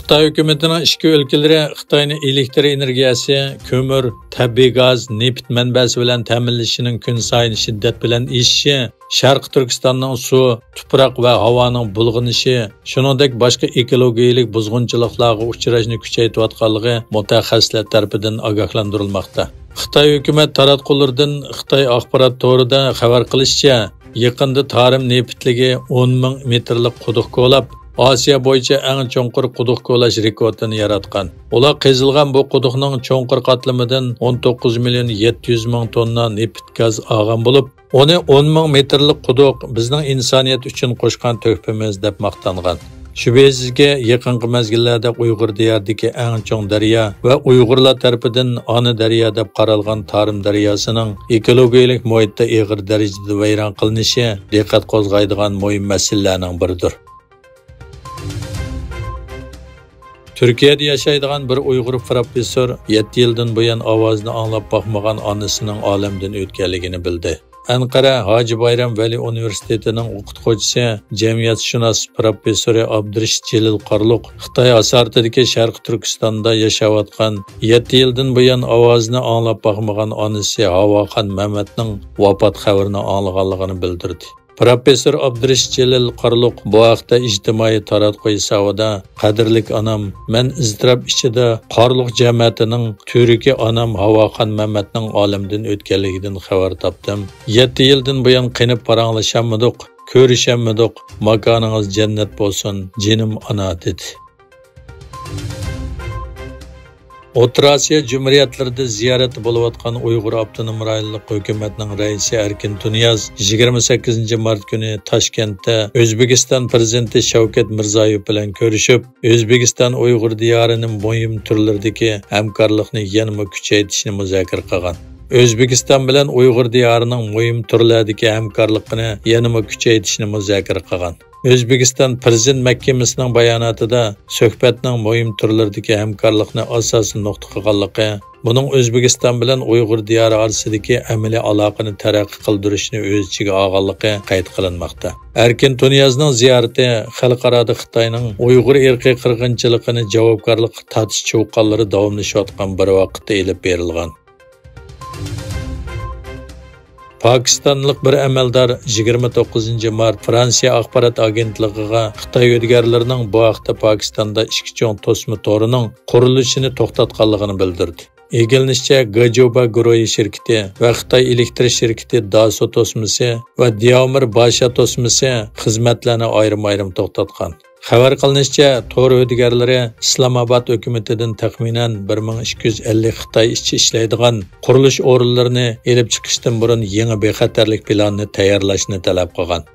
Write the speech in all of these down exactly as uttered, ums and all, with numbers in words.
خىتاي ھۆكۈمىتىنىڭ ئىچكى ئۆلكىلىرى خىتاينى ئېلېكتر ئېنېرگىيەسى، كۆمۈر، تەبىئىي گاز، نېفىت مەنبەسى بىلەن تەمىنلىشىنىڭ كۈنسايىن شىددەت بىلەن ئېشىشى شەرقىي تۈركىستاننىڭ سۇ، تۇپراق ۋە ھاۋانىڭ بۇلغىنىشى، شۇنىڭدەك باشقا ئېكولوگىيەلىك بۇزغۇنچىلىقلارغا ئۇچراشنى كۈچەيتىۋاتقانلىقى مۇتەخەسسىسلەر تەرىپىدىن ئاگاھلاندۇرۇلماقتا. خىتاي ھۆكۈمەت تاراتقۇلىرىدىن خىتاي ئاخبارات تورىدا خەۋەر قىلىشىچە، يېقىندا تارىم نېفىتلىكى ئون مىڭ مېتىرلىق قۇدۇق كولاپ، ئاسىيا بويىچە ئەڭ چوڭقۇر قۇدۇق كولاش رېكورتىنى ياراتقان. ئۇلار قېزىلغان بۇ قۇدۇقنىڭ چوڭقۇر قاتلىمىدىن ئون توققۇز مىليون يەتتە يۈز مىڭ توننا نېفىت گاز ئالغان بولۇپ، ئۇنى ئون مىڭ مېتىرلىق قۇدۇق بىزنىڭ ئىنسانىيەت ئۈچۈن قوشقان تۆھپىمىز دەپ ماختانغان. شۈبھىسىزكى، يېقىنقى مەزگىللەردە ئۇيغۇر دىيارىدىكى ئەڭ چوڭ دەريا ۋە ئۇيغۇرلار تەرىپىدىن ئانا دەريا دەپ قارالغان تارىم دەرياسىنىڭ ئېكولوگىيەلىك مۇھىتتا ئېغىر دەرىجىدە ۋەيران قىلىنىشى دىققەت قوزغايدىغان مۇھىم مەسىلىلەرنىڭ بىرىدۇر. تۈركىيەدە ياشايدىغان بىر ئۇيغۇر پروفېسسور يەتتە يىلدىن بۇيان ئاۋازىنى ئاڭلاپ باقمىغان ئانىسىنىڭ ئالەمدىن ئۆتكەنلىكىنى بىلدى. ئەنقەرە ھاجى بايرام ۋەلى ئۇنىۋېرسىتېتىنىڭ ئوقۇتقۇچىسى، جەمئىيەتشۇناس پروفېسسورى ئابدۇرېشىت جېلىل قارلۇق خىتاي ئاسارىتىدىكى شەرقىي تۈركىستاندا ياشاۋاتقان، يەتتە يىلدىن بۇيان ئاۋازىنى ئاڭلاپ باقمىغان ئانىسى ھاۋاخان مەمەتنىڭ ۋاپات خەۋىرىنى ئاڭلىغانلىقىنى بىلدۈردى. پروفېسسور ئابدۇرېشىت جېلىل قارلۇق بۇ ھەقتە ئىجتىمائىي تاراتقۇ ھېسابىدا، «قەدىرلىك ئانام، مەن ئىزتىراپ ئىچىدە قارلۇق جەمەتىنىڭ تۈۋرۈكى ئانام ھاۋاخان مەمەتنىڭ ئالەمدىن ئۆتكەنلىكىدىن خەۋەر تاپتىم. يەتتە يىلدىن بۇيان قېنىپ پاراڭلىشالمىدۇق، كۆرۈشەلمىدۇق. ماكانىڭىز جەننەت بولسۇن، جېنىم ئانا» دېدى. ئوتتۇرا ئاسىيا جۇمھۇرىيەتلىرىدە زىيارەتتە بولۇۋاتقان ئۇيغۇر ئاپتونوم رايونلۇق ھۆكۈمەتنىڭ رەئىسى ئەركىن تۇنىياز يىگىرمە سەككىزىنچى مارت كۈنى تاشكەنتتە ئۆزبېكىستان پىرېزىدېنتى شەۋكەت مىرزىيېۋ بىلەن كۆرۈشۈپ، ئۆزبېكىستان ئۇيغۇر دىيارىنىڭ مۇھىم تۈرلىرىدىكى ھەمكارلىقنى يەنىمۇ كۈچەيتىشنى مۇزاكىرە قىلغان. ئۆزبېكىستان بىلەن ئۇيغۇر دىيارىنىڭ مۇھىم تۈرلەردىكى ھەمكارلىقىنى يەنىمۇ كۈچەيتىشنى مۇزاكىرە قىلغان. ئۆزبېكىستان پىرېزىدېنت مەھكىمىسىنىڭ باياناتىدا سۆھبەتنىڭ مۇھىم تۈرلىرىدىكى ھەمكارلىقنى ئاساسىي نۇقتا قىلغانلىقى، بۇنىڭ ئۆزبېكىستان بىلەن ئۇيغۇر دىيارى ئارىسىدىكى ئەمەلىي ئالاقىنى تەرەققىي قىلدۇرۇشنى ئۆز ئىچىگە ئالغانلىقى قەيت قىلىنماقتا. ئەركىن تۇنىيازنىڭ زىيارىتى خەلقئارادا خىتاينىڭ ئۇيغۇر ئىرقىي قىرغىنچىلىقىنى جاۋابكارلىققا تارتىش چۇقانلىرى داۋاملىشىۋاتقان بىر ۋاقىتتا ئېلىپ بېرىلغان. پاكىستانلىق بىر ئەمەلدار يىگىرمە توققۇزىنچى مارت فرانسىيە ئاخبارات ئاگېنتلىقىغا خىتاي ھۆدىگەرلىرىنىڭ بۇ ھەقتە پاكىستاندا ئىككى چوڭ توسما تورىنىڭ قۇرۇلۇشىنى توختاتقانلىقىنى بىلدۈردى. ئىگىلىنىشىچە، گاجوبا گۇرۇھى شىركىتى ۋە خىتاي ئېلېكتر شىركىتى داسو توسمىسى ۋە دياۋمىر باشا توسمىسى خىزمەتلەرنى ئايرىم-ئايرىم توختاتقان. خەۋەر قىلىنىشىچە، تور ھۆدىگەرلىرى ئىسلامئاباد ھۆكۈمىتىدىن تەخمىنەن بىر مىڭ ئىككى يۈز ئەللىك خىتاي ئىشچى ئىشلەيدىغان قۇرۇلۇش ئورۇنلىرىنى ئېلىپ چىقىشتىن بۇرۇن يېڭى بىخەتەرلىك پىلانىنى تەييارلاشنى تەلەپ قىلغان.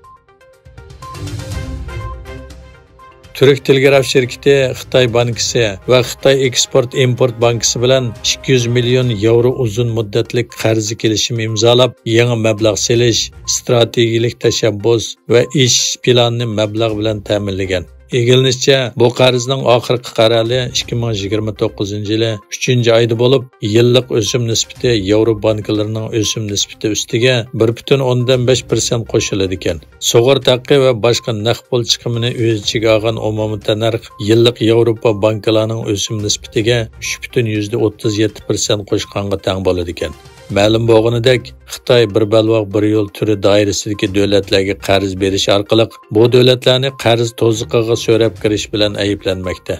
تۈرك تېلېگراف شىركىتى خىتاي بانكىسى ۋە خىتاي ئېكسپورت ئىمپورت بانكىسى بىلەن ئىككى يۈز مىليون ياۋرو ئۇزۇن مۇددەتلىك قەرز كېلىشىمى ئىمزالاپ، يېڭى مەبلەغ سېلىش، ئىستراتېگىيەلىك تەشەببۇس ۋە ئېشىش پىلانىنى مەبلەغ بىلەن تەمىنلىگەن. ئىگىلىنىشىچە، بۇ قەرزنىڭ ئاخىرقى قەرەلى ئىككى مىڭ يىگىرمە توققۇزىنچى يىلى ئۈچىنچى ئايدا بولۇپ، يىللىق ئۆسۈم نىسبىتى ياۋرو بانكىلىرىنىڭ ئۆسۈم نىسبىتى ئۈستىگە بىر پۈتۈن ئوندىن بەش پىرسەنت قوشۇلىدىكەن. سۇغۇرتا ھەققى ۋە باشقا نەق پۇل چىقىمىنى ئۆز ئىچىگە ئالغان ئومۇمىي تەننەرخ يىللىق ياۋروپا بانكىلارنىڭ ئۆسۈم نىسبىتىگە ئۈچ پۈتۈن يۈزدە ئوتتۇز يەتتە پىرسەنت قوشقانغا تەڭ بولىدىكەن. مەلۇم بولغىنىدەك، خىتاي بىر بەلباغ بىر يول تۈرى دائىرىسىدىكى دۆلەتلەرگە قەرز بېرىش ئارقىلىق بۇ دۆلەتلەرنى قەرز توزۇقىغا سۆرەپ كىرىش بىلەن ئەيىبلەنمەكتە.